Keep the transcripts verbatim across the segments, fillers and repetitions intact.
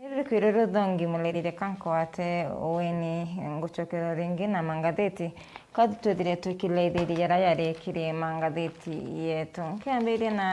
Riri kwiri ruthongi mulirire kankwate weni ngucokera ringi na mangatheti, ka twithire twikiraithiria jaria jari kiri mangatheti yetu. Nkiambiria na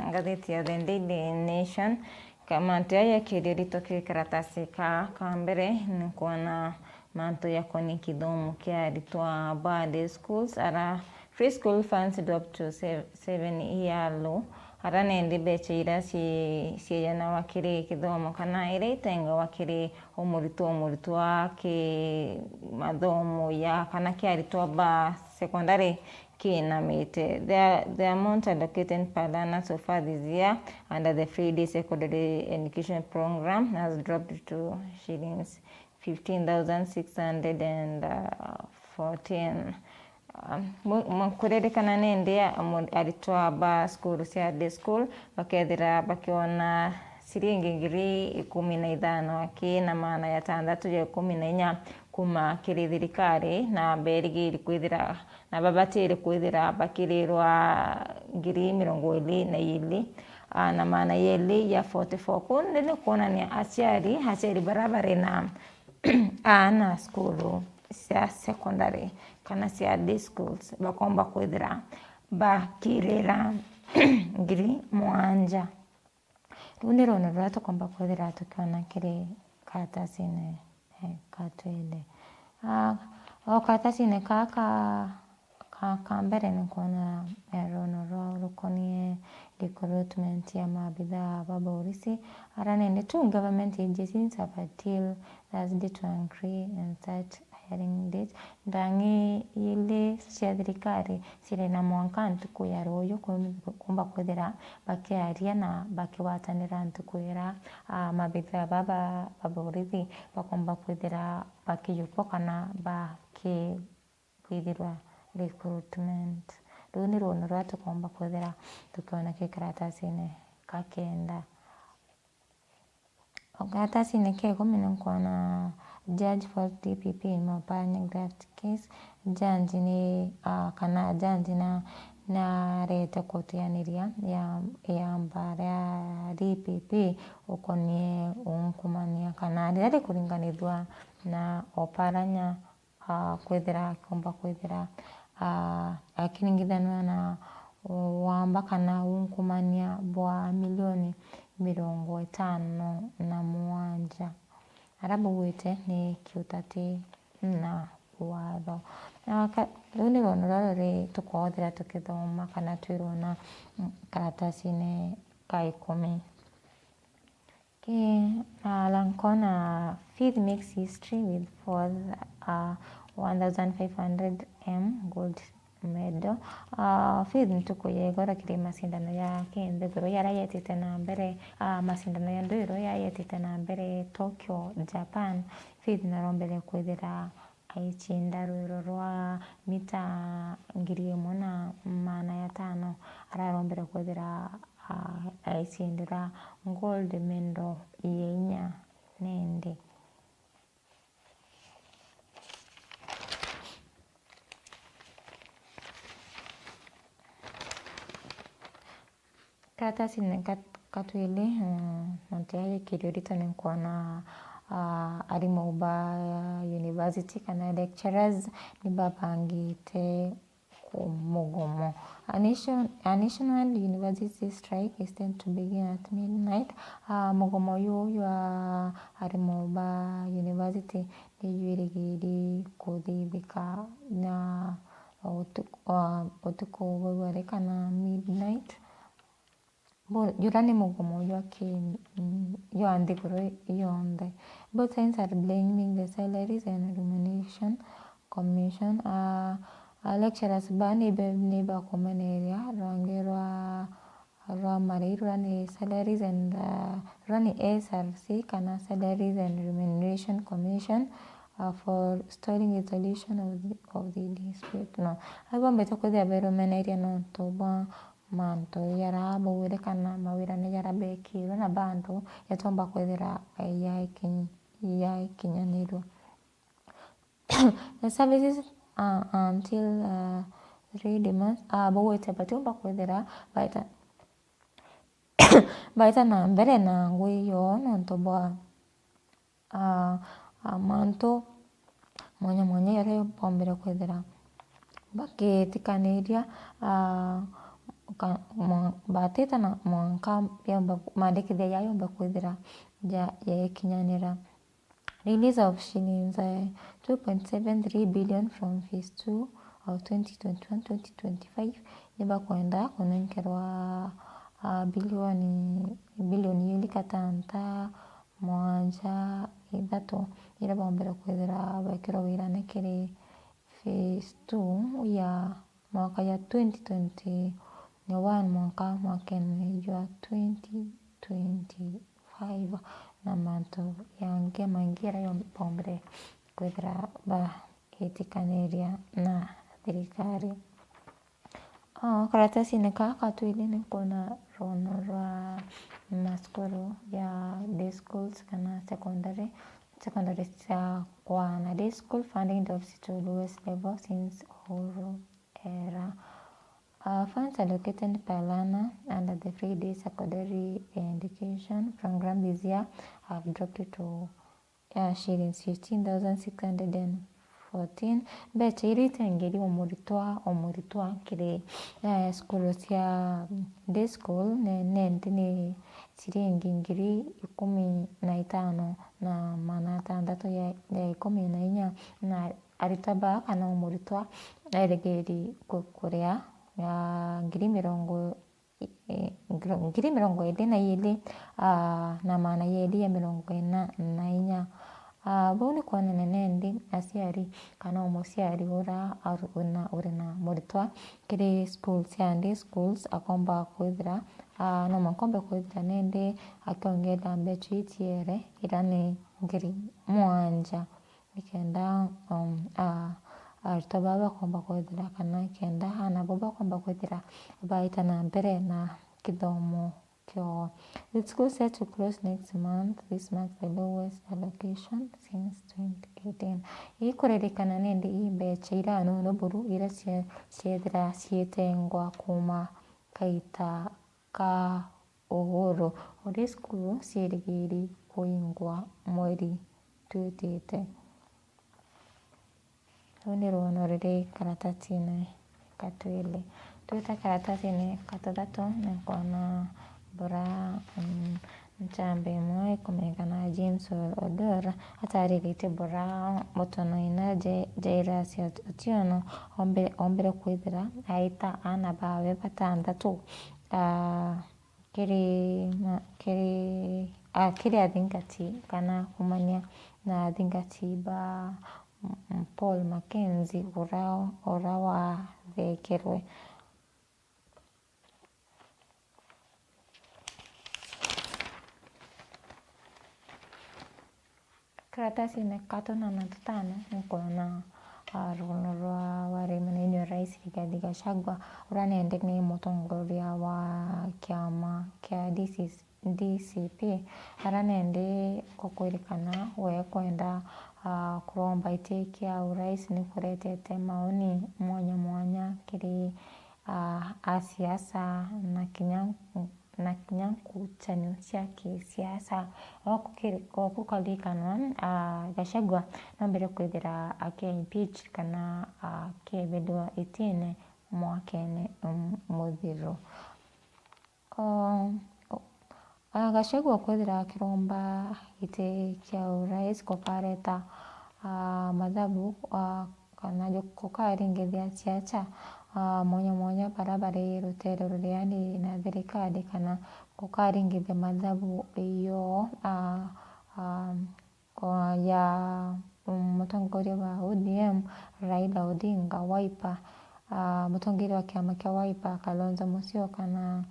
ngatheti ya The Daily Nation, ka mantu jaja kiri rito ki karatasi ka ka mbere ni kwona mantu jakoni kithomo kia aritwa ba day schools ara free school funds drop to seven year low. Ara nindi mbecha iria ci- ciejanawa kiri kithomo kana iria itengawa kiri o muritwa o muritwa ki mathomo ya kana ki aritwa ba secondary kinamite. The, the amount allocated per learner so far this year under the free day secondary education program has dropped to shillings fifteen thousand six hundred and fourteen. Kuririkana nindi aritwa ba cukuru cia day school bakethira bakiona ciringi ngiri ikumi na ithano aki na maana ya tandatu ya ikumi na inya kuma kiri thirikari, na berigiri kwithira na babatiri kwithira bakirirwa ngiri mirongo iri na iri na maana ya iri ya forty four. Kuu ni kwonania aciari, aciari baria bari na aana cukuru cia secondary kana cia day schools bakomba kwithira bakirira ngiri mwanja. Ruu ni rwona ruria tukomba kwithira tukiona kiri karatasine, eh, ka twende. Ah, o karatasine kaka ka, ka mbere ni kwona, eh, rwona rwa rukonie recruitment ya maabithaa ba borisi, ara nene tu government agencies have until Thursday to agree and set hiring date. Ndang'i ili cia thirikari ciri na mwanka ntuku ya ruuju ku-, kumba kwithira bakiaria na bakigwatanira ntuku iria, ah, maabithaa baba ba borithi bakomba kwithira bakijukwa kana baki- kwithirwa recruitment. Ruu ni rwona ruria tukomba kwithira tukiona ki karatasine ka kenda. O karatasine ka ikumi ni nkwona judge for D P P in Oparanya graft case. Judge ni, ah, kana judge na, narete kutianiria ya, ya mbara ya D P P ukonie unkumania kana riria rikuringanithua na Oparanya, ah, kwithira akiumba kwithira, ah, akiringithanua na wamba kana unkumania bwa milioni mirongo itano na mugwanja, aria bugwite ni kiutati na watho. Na ka-, riu ni rwona ruria ruri tukothira tukithoma kana twirwona, mm, karatasine ka ikumi. Ki, ah, Lancona, Faith makes history with fourth, ah, one thousand five hundred M gold medal. Ah, Faith ntuku ya igoro kiri macindano ya kinthiguru yaria yetite na mbere, ah, macindano ya ndwiro yaria yetite na mbere Tokyo, Japan. Faith narombere kwithira aicinda rwiro rwa mita ngiri imwe na maana ya tano, ararombere kwithira, ah, aicindira gold medal ya inya nende. Karatasine ka, ka twili, mm, mantu jaja kiri urito ni nkwona, ah, arimu ba university kana lecturers ni babangite ku-, mugomo. A nation-, a national university strike is set to begin at midnight. Ah, mugomo uyu jwa arimu ba university ni jwirigiri kuthithika na utuku, ah, utuku bwa rwari kana midnight. Bo-, jura ni mugomo jwa ki-, jwa nthiguru yonthe. Both sides are blaming the Salaries and Remuneration Commission. Ah, ah, lecturers ba ni be-, ni bakumeneria rwangi rwa, rwa marei rura ni Salaries and, ah, rura ni S R C kana Salaries and Remuneration Commission, ah, for stalling resolution of the, of the dispute. No, ai bombete kwithira berumeneria nontu bwa mantu jaria baugire kana mawirane jaria bekirwe na bantu jatomba kwithira jaikinyi-, jaikinyanirua. The services, uh, until, uh, three demands, uh, baugite batiumba kwithira baita, baita na mbere na ngui yoo nontu bwa ah, ah, mantu mwanya mwanya jaria bombere kwithira bagitikaniria, ah, ka-, mwa-, batite na mwanka yomba, mandikithia jaa yomba kwithira ja-, jaikinyanira. Release of shillings, eh, two point seven three billion from phase two of twenty twenty-one twenty twenty-five, nibakwenda kunenkerwa, ah, bilioni, bilioni ili gatanta mwanja ithatu, iria bombere kwithira bekirwa wirane kiri phase two ya mwaka ya twenty twenty-one mwanka mwakene jwa twenty twenty-five, na mantu jangi maingi jaria bombere kwithira baitikaniria na thirikari. Ah, karatasine kaa ka twili ni kwona rugono rwa masukuru ya day schools kana secondary, secondary cia kwana, day school funding deficit to lowest level since Uhuru era. Uh, funds allocated per learner under the free day secondary education program this year have dropped to, uh, shillings fifteen thousand six hundred and fourteen. Mbecha iria itengeri o muritwa, o muritwa kiri, eh, cukuru cia day school, ne-, nendi ni ciringi ngiri ikumi na itano na magana atandatu ya, ya ikumi na inya, na aritwa baa kana o muritwa erigiri ku-, kuria, ah, ngiri mirongo eh, ngiri mirongo iri na iri, ah, na magana jairi ja mirongo ina na inya. Ah, bau ni kwonania nendi aciari kana o muciari ura aru-, uri na, uri na muritwa kiri school cia day schools akomba kwithira, ah, no mwanka ombe kwithira nendi akiongerera mbecha ii ciere, iria ni ngiri mwanja. Nikenda, um, a-, aritwa baa bakomba kwithira, kana kenda aana bau bakomba kwithira baita na mbere na kithomo kiao. The school set to close next month. This marks the lowest allocation since twenty eighteen. Ikuririkana nendi ii mbecha iria nono buru iria cie-, ciethira ciitengwa kuuma kaita ka Uhuru. Uri cukuru ciirigiri kuingwa mweri twitite. Ruu ni rugono ruri karatasine ka twili. Twita karatasine ka tuthatu, nikwona bura, mm, nchambe imwe ikumenyekana James O-, Odor atariritie bura mutonoina Ja-, Jairus Ot-, Otieno ombe-, ombire kwithira aita aana bawe batanthatu, aa, kiri ma-, kiri, a, kiri athingati kana kumania na athingati ba, mm, Paul Mackenzie ura, ura wathekerwe. Karatasine ka tuna na tutano nikwona, ah, rugono rwa wari munini wa rais Rigathi Gachagua, uria nendi ni mutongoria wa kiama kia D C, D C P, aria nendi gukwirikana we kwenda, ah, kuromba iti kia urais ni kuretete maoni mwanya mwanya kiri, ah, a siasa na kinya na kinya ngucanio cia kisiasa. O kukiri-, o kukarikanwa, ah, Gachagua nombire kwithira aki impeach kana akieberwa itine mwakene, um, muthiru. O, o, ah, Gachagua kwithira akiromba giti kia urais kukareta, ah, mathabu, ah, kana ju-, kukaringithia siasa, ah, mwanya mwanya baria bari rutere ruriani na thirikari, kana kukaringithia mathabu iyo, ah, ah, kwa ya, mm, mutongoria wa O D M, Raila Odinga, Wiper, ah, mutongoria wa kiama kia Wiper, Kalonzo Musyoka, na,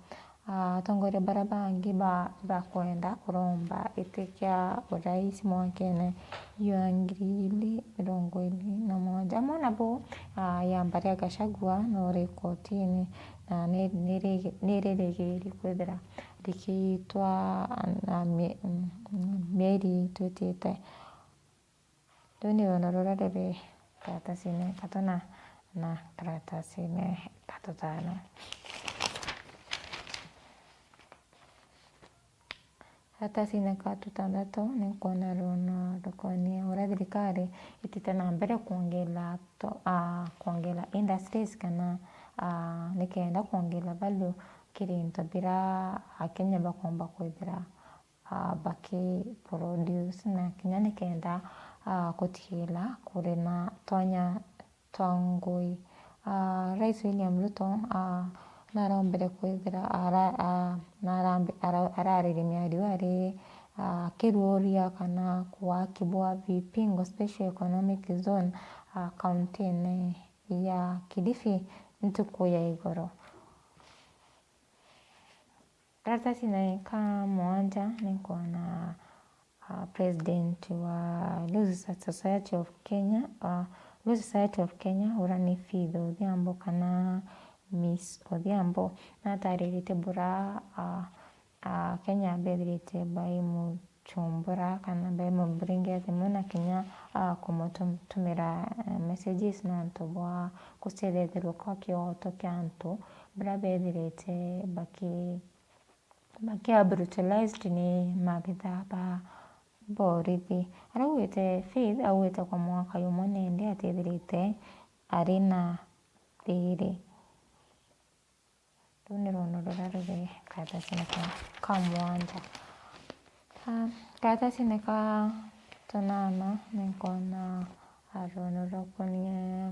ah, atongoria baria bangi ba, bakwenda kuromba giti kia urais mwakene jwa ngiri igiri mirongo iri na mwanja. Amwe nabo, ah, ya mbari ya Gachagua no ri kotini, na ni, ni ri-, ni ririgiri kwithira rikiitwa na mie-, mm, mieri twitite. Riu ni rugono ruria ruri karatasine ka tuna na karatasine ka tutano. Karatasine ka tutantatu ni nkwona rwono rukonie uria thirikari itite na mbere kwongela to-, ah, kwongela industries kana, ah, nikenda kwongela value kiri into biria Akenya bakomba kwithira, ah, baki produce na kinya nikenda, ah, gutigirira kuri na twanya twa ngui. Ah, Rais William Ruto, ah, naraombere kwithira ara-, ah, narambi-, ara-, araririe miario ari, ah, akiruria kana kuaki bwa Vipingo Special Economic Zone, ah, kauntine ya Kilifi ntuku ya igoro. Karatasine ka mwanja ni nkwona, ah, president wa Law Society of Kenya, ah, Law Society of Kenya, uria ni Faith Odhiambo kana Miss Odhiambo, natariritie bura, ah, ah, Kenya bethirite baimu chumbura kana baimuringire thimu na kinya, ah, kumutumira, eh, messages nontu bwa gucetherwa kwa kioto kia antu baria bethirite baki-, bakia brutalized ni maabitha ba borithi. Aria augite Faith, augite kwa mwaka jumwe nindi atithirite ari na thiri. Ruu ni rwono ruria ruri karatasine ka, ka mwanja. Ah, karatasine ka tunana ni nkwona, ah, rwono rukonie,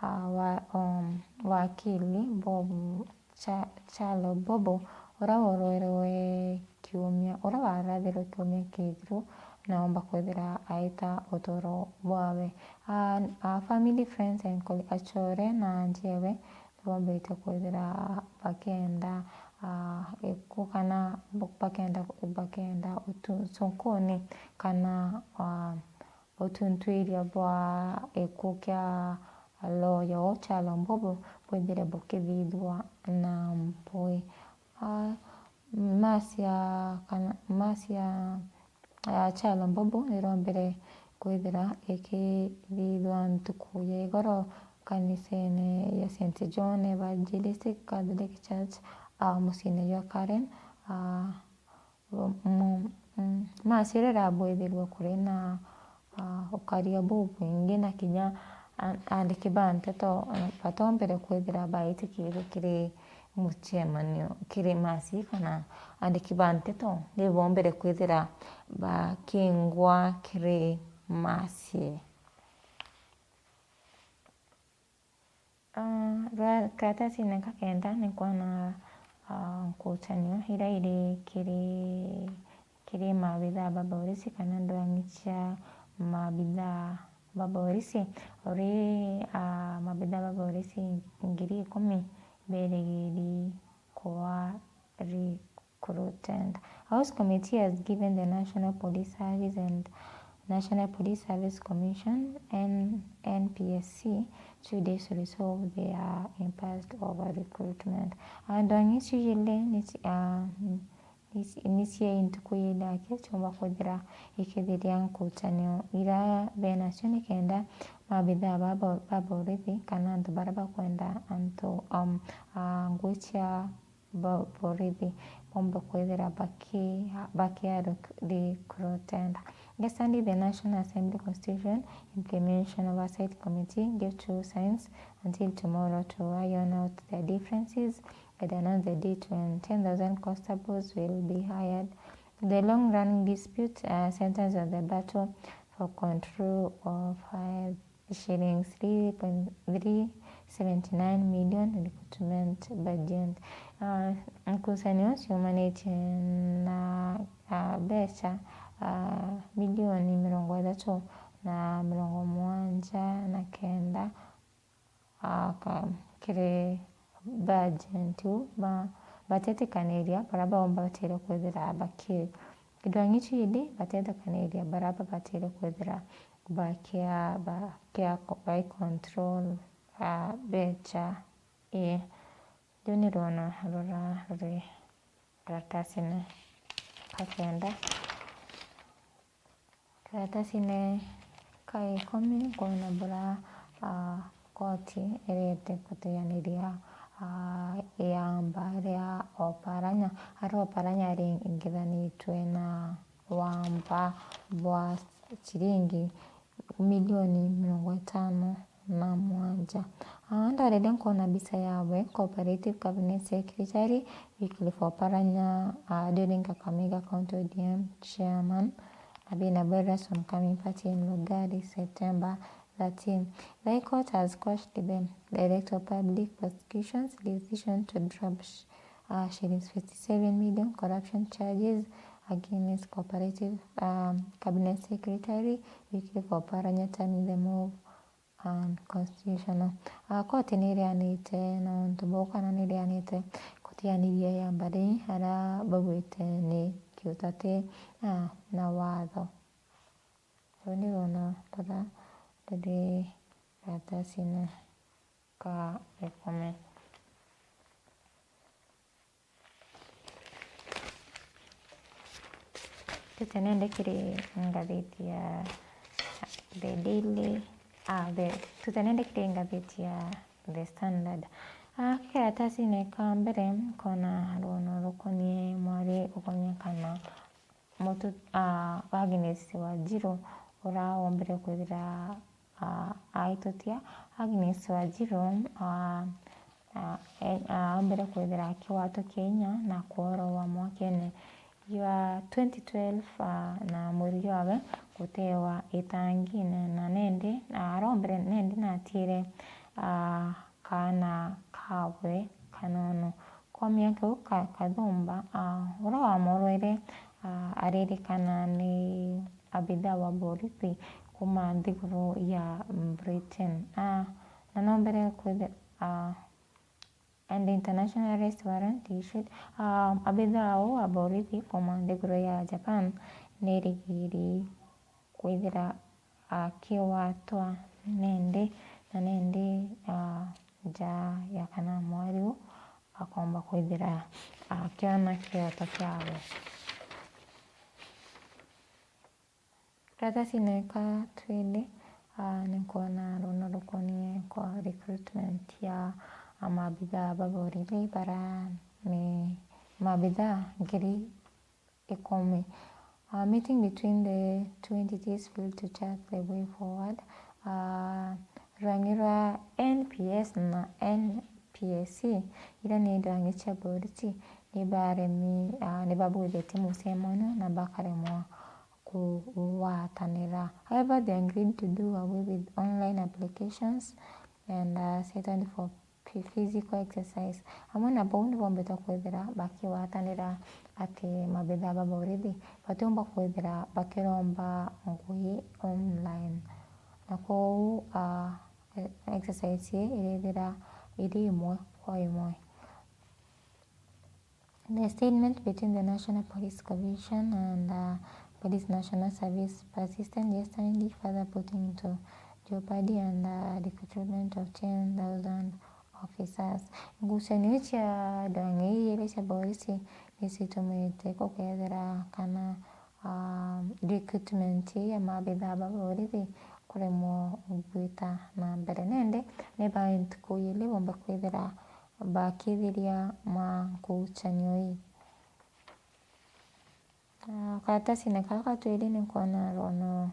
ah, wa-, um, wakili Bob Cha-, Charlo Bobo, uria worwerwe kiumia, uria warathirwe kiumia kithiru, na omba kwithira aita uturo bwawe. Ah, ah, family, friends and colleagues, achore na anjewe, bombite kwithira bakienda, ah, iku kana bu-, bakienda, bakienda utu-, sunkuni kana, ah, utuntwiria bwa iku kia lawyer Charlo Bobo bwithire bukithithua na mpwi. Ah, masia kana, masia ya Charlo Bobo irombere kwithira ikithithua ntuku ya igoro kanisene ya Saint John Evangelistic Catholic Church, ah, muciine jwa Karen, ah, mu-, mm, masia iria irabwithirwe kuri na, ah, ukaria bubwingi na kinya a-, andiki ba nteto, ah, batombere kwithira baitikirwe kiri mucemanio kiri masia, kana andiki ba nteto ni bombere kwithira bakingwa kiri masia. Ah, rwa karatasine ka kenda ni kwona, ah, nkutanio iria iri kiri, kiri maabitha ba borisi kana ndwang'i cia maabitha ba borisi, uri, ah, maabitha ba borisi ngiri ikumi berigiri kwa recruitment. House Committee has given the National Police Service and National Police Service Commission, N-, N P S C, two days to resolve their impasse over recruitment. Andwang'i icio ijiri ni ci-, ah, ni ci-, ni cia ntuku ijiri aki ciumba kwithira ikithiria nkutanio iria benacio nikenda maabitha ba bo-, ba borithi kana antu baria bakwenda antu, um, ah, ngui cia bo-, borithi bombe kwithira baki-, bakia rec-, recruitment. Yesterday, the National Assembly Constitution Implementation Oversight Committee gave two signs until tomorrow to iron out their differences and announce the date when ten thousand constables will be hired. The long-running dispute, uh, centers on the battle for control of fire shillings three point three seventy nine million recruitment budget. Ah, nkucanio ciumanitie na, ah, mbeca, ah, milioni mirongo ithatu na mirongo mugwanja na kenda, ah, ka-, kiri budget iu, ba-, batetikaniria baria baumba batire kwithira baki-, kidwangi chidi batetikaniria baria babatire kwithira bakia-, bakia-, bai control, ah, mbeca. Ii. Riu ni rwono ruria ruri karatasine ka kenda. Karatasine ka ikumi, nkwona bura, ah, koti irete kuteaniria, ah, ya mbaare ya Oparanya, aria Oparanya aringithanitwe na wamba bwa ciringi milioni mirongo itano na mwanja. Ah, ndariria nkona mbica yawe, Cooperative Cabinet Secretary, Wycliffe Oparanya, ah, during Kakamega County O D M Chairman, Abina Boyrason coming party in Lugari, September thirteen. The High Court has quashed the Director of Public Prosecution's decision to drop sh-, uh, shillings fifty-seven million corruption charges against Cooperative, um, Cabinet Secretary Wycliffe Oparanya, terming the move unconstitutional. Uh, koti nirianite na untu buu, kana nirianite kutianiria ya mbari aria baugite ni kiutati, uh, na watho. Ruu ni rwono ruria ruri karatasine ka ikumi. Tutenende kiri ngathiti ya The Daily, ah, the, tutenende kiri ngathiti ya The Standard. Ah, karatasine ka mbere, nkona rwono rukonie mwari ukonie kana mutu, ah, Agnes Wanjiru, uria wombire kwithira, ah, aitutia. Agnes Wanjiru, ah, ah, e-, ah, ombire kwithira akiwatukia inya na kworowa mwakene jwa twenty twelve, ah, na mwiri jwawe gutewa itangine, na nindi, ah, arombire nindi na atiire, ah, kaana kawe kanono. Kwa miaka iu ka-, kathumba, ah, uria wamworwire, ah, aririkana ni abithaa wa borithi kuuma nthiguru ya Britain. Ah, na nombere kwithira, ah, and the international arrest warrant issued. Ah, abithaa uu wa borithi kuuma nthiguru ya Japan nirigiri kwithira akiwatwa nindi na nindi, ah, nja ya kana mwari uu akomba kwithira akiona kioto kiawe. Karatasine ka twili, ah, nikwona rwono rukonie kwa recruitment ya, ah, maabithaa ba borithi bara ni maabithaa ngiri ikumi. A meeting between the two entities failed to chart the way forward. Ah, rwangi rwa N P S na N P S C, iria ni ndwangi cia boriti, nibaremi, ah, nibabwithitie mucemanio na bakaremwa kugwatanira. However, they agreed to do away with online applications and, ah, settled for phy-, physical exercise. Amwe na bau, nibombete kwithira bakigwatanira ati maabithaa ba borithi batiumba kwithira bakiromba ngugi online. Na kwou, ah, e-, exercise ii irithira iri imwe kwa imwe. The statement between the National Police Commission and, uh, Police National Service persistent, yesterday further putting into jeopardy and, uh, recruitment of ten thousand officers. Ngucanio cia ndwang'i ii iri cia borisi nicitumite kukethira kana, ah, recruitment ya maabithaa ba borithi kuremwa gwita na mbere. Nindi ni ba ntuku ili bombe kwithira bakithiria ma ngucanio ii. Ah, karatasine kara ka twili nikwona rwono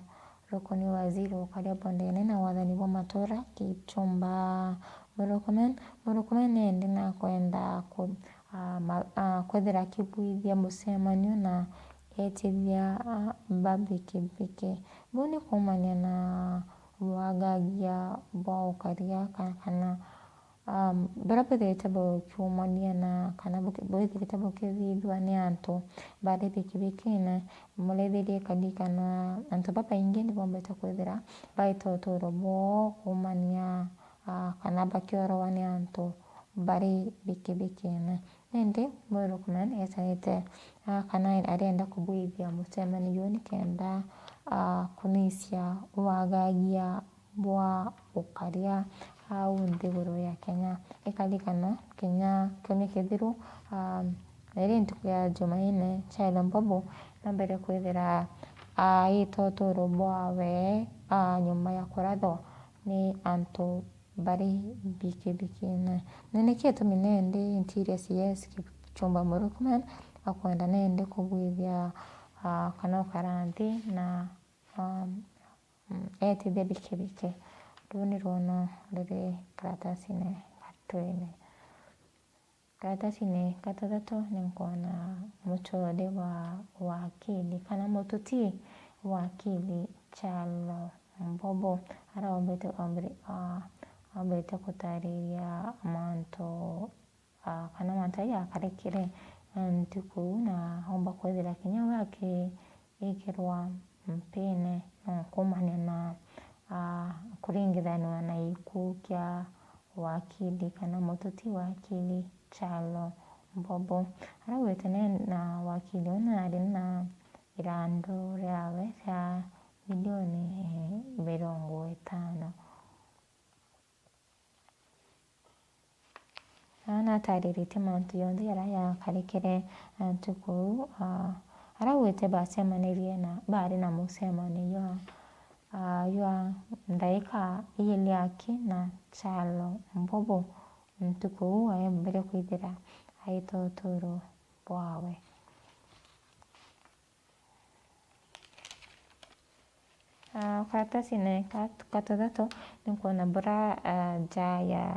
rukoni waziri ukaria bondene na wathani bwa matura, Kipchumba Murkomen. Murkomen nindi nakwenda ku-, ah, ma-, ah, kwithira akibwithia mucemanio na etithia, ah, ba bikibiki. Buu ni kuumania na bwagagia bwa ukaria ka-, kana, um, buria bwithirite bukiumania na kana buki-, bwithirite bukithithua ni antu bari bikibikine. Murithirie ikarikanwa, antu babaingi nibombete kwithira baita uturo bwoo kuumania, ah, kana bakiorowa ni antu bari bikibikine. Nindi Murkomen etanite, ah, kana arienda kubwithia mucemanio juu nikenda, ah, kunisia wagagia bwa ukaria au nthiguru ya Kenya. Ikarikana kinya kiumia kithiru, ah, iri ntuku ya Jumaine, Chailo Mbobo nombere kwithira aita uturo bwawe, ah, nyuma ya kurathwa ni antu bari bikibikine. Na niki gitumi nendi Interior C S Kipchumba Murkomen akwenda nendi kubwithia, ah, kana ukara nthi na, um, mm, etithia bikibiki. Ruu ni rwono ruri karatasine gatwene. Karatasine gatathatu ni nkwona muchore wa wakili kana mututi wakili Kyalo Mbobo, aria ombete, ombere-, a-, ombete gutariria mantu, a, kana mantu aria jakarikire, a, ntuku iu, na omba kwithira kinya we aki-, ikirwa mpine, na kuumania na, a, kuringithanua na gikuu kia wakili kana mututi wakili Kyalo Mbobo. Araugite ne-, na wakili uu nari na irandu riawe ria milioni mirongo itano. Na natariritie mantu jonthe jaria jakarikire, a, ntuku iu, a, araugite bacemanirie na, bari na mucemanio jwa, a, jwa ndaika iiri aki na Kyalo Mbobo ntuku iu aembere kwithira aita uturo bwawe. Ah, karatasine ka-, katathatu ni nkwona bura, ah, nja ya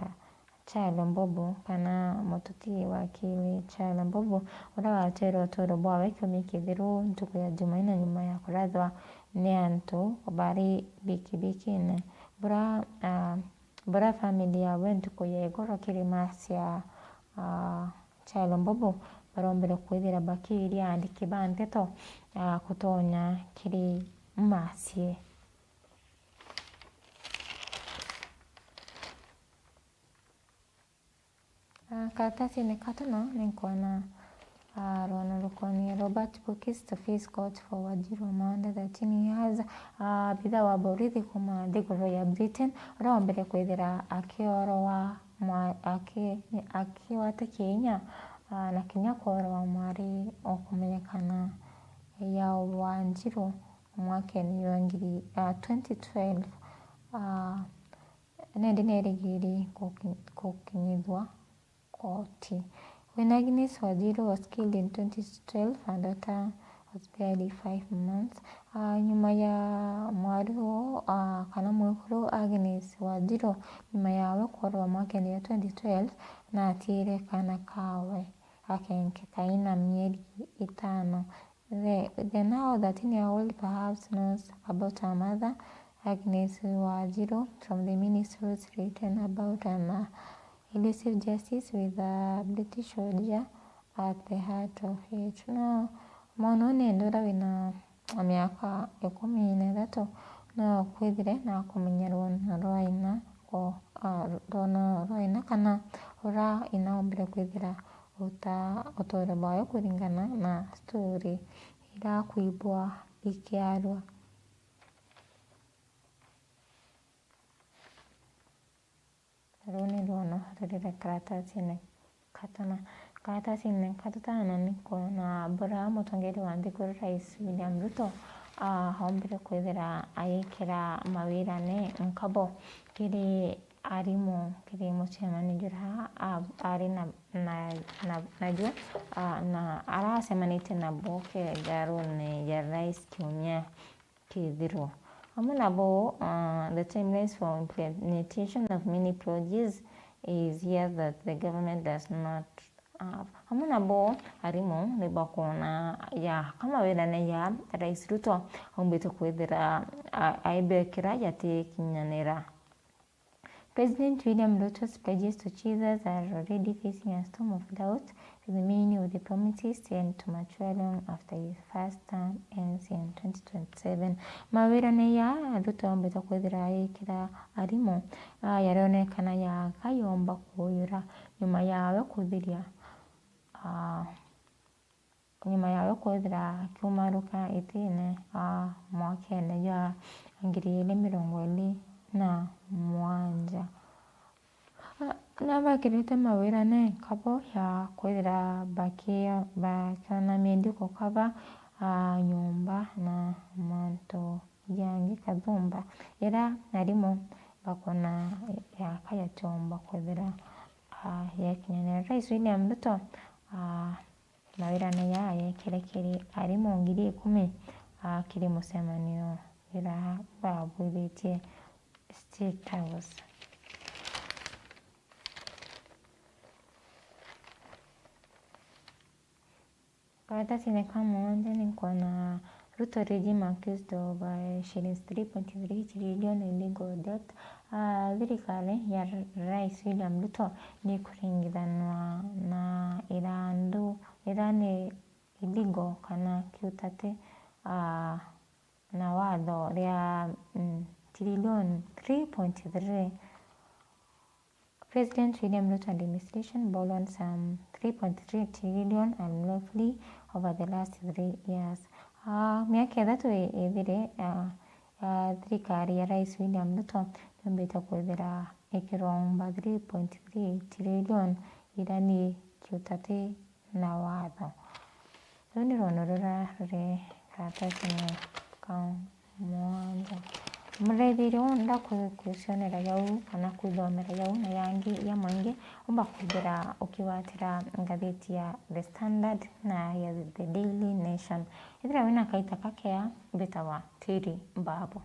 Kyalo Mbobo, kana mututi wakili Kyalo Mbobo, uria wateere uturo bwawe kiumia kithiru ntuku ya Jumaine nyuma ya kurathwa ni antu bari bikibikine. Bura, ah, bura family yawe ntuku ya igoro kiri mass ya, ah, Kyalo Mbobo barombere kwithira bakiiria aandiki ba nteto, ah, gutonya kiri mass ii. Ah, karatasine ka tano ni nkwona, ah, rwono rukonie Robert Bokis to face court for Wanjiru Maunda thirteen years. Ah, abitha wa borithi kuuma nthiguru ya Britain uria ombere kwithira akiorwa mwa-, aki-, akigwata kinya, ah, na kinya kworwa mwari ukumenyekana ya Wanjiru mwakene jwa ngiri, ah, twenty twelve, ah, nendi nerigiri guki-, gukinyithua koti. When Agnes Wanjiru was killed in twenty twelve, her daughter was barely five months. Ah, nyuma ya mwari uu, ah, kana mwekuru Agnes Wanjiru, nyuma yawe kworwa mwakene ya twenty twelve, natiire kana kawe gakenke kaina mieri itano. The, the now thirteen-year-old perhaps knows about her mother, Agnes Wanjiru, from the ministry's written about an, uh, elusive justice with a British soldier at the heart of it. No, mwana uu nende uria wina miaka ikumi na ithatu no kwithire na kumenya rwono rwa ina ko-, ah, rwono rwa ina kana uria ina ombire kwithira uta-, uturo bwawe kuringana na story irakwibwa ikiarua. Ruu ni rwono rurire karatasine ka tana. Karatasine ka tutano ni kwona bura mutongeria wa nthiguru Rais William Ruto, ah, ombire kwithira ayikira mawirane nkabo kiri arimu kiri mucemanio juria, ah, ari na, na, na, najuo, ah, na aracemanitie nabo kigarune ja Rais kiumia kithiru. Amwe nabo, ah, the timelines for implementation of many projects is here that the government does not have. Amwe nabo arimu ni bakwona ya kama wirane ya Rais Ruto aumbite kwithira a-, aibekira yatikinyanira. President William Ruto's pledges to Jesus are already facing a storm of doubt, with many of the promises tend to mature long after his first term ends in twenty twenty-seven. Mawirane ya Ruto aumbite kwithira ayikira arimu, ah, yarionekana ya kayomba kuyura nyuma yawe kuthiria, ah, nyuma yawe kwithira akiumaruka itine, ah, mwakene jwa ngiri igiri mirongo iri na mugwanja. Ah, nabakirite mawirane nkabo ya kwithira baki-, bakiona mindi gukaba, ah, nyomba na mantu jangi kathumba. Ira arimu bakona yaka yatiomba kwithira, ah, yakinyanira. Rais William Ruto, ah, mawirane jaa ayekire kiri arimu ngiri ikumi, ah, kiri mucemanio ira babwithitie State House. Karatasine ka mugwanja ni nkwona Ruto regime accused of, uh, shillings three point three trillion illegal debt. Ah, thirikari ya Rais William Ruto ni ikuringithanwa na irandu ira ni illegal kana kiutate, ah, na watho ria, mm, trillion three point three. President William Ruto administration borrowed some three point three trillion unlawfully over the last three years. Ah, miaka ithatu i-, ithire, ah, ya thirikari ya Rais William Ruto niumbite kwithira ikiromba three point three trillion ira ni kiutate na watho. Ruu ni rwono ruria ruri karatasine ka mugwanja. Muraithiria uu ndakucionera jau kana kwithomera jau na yangi ya maingi, umba kwithira ukigwatira ngathiti ya The Standard na ya The Daily Nation. Ethira wina kaita kakea, mbitawa Tiri Mbabu.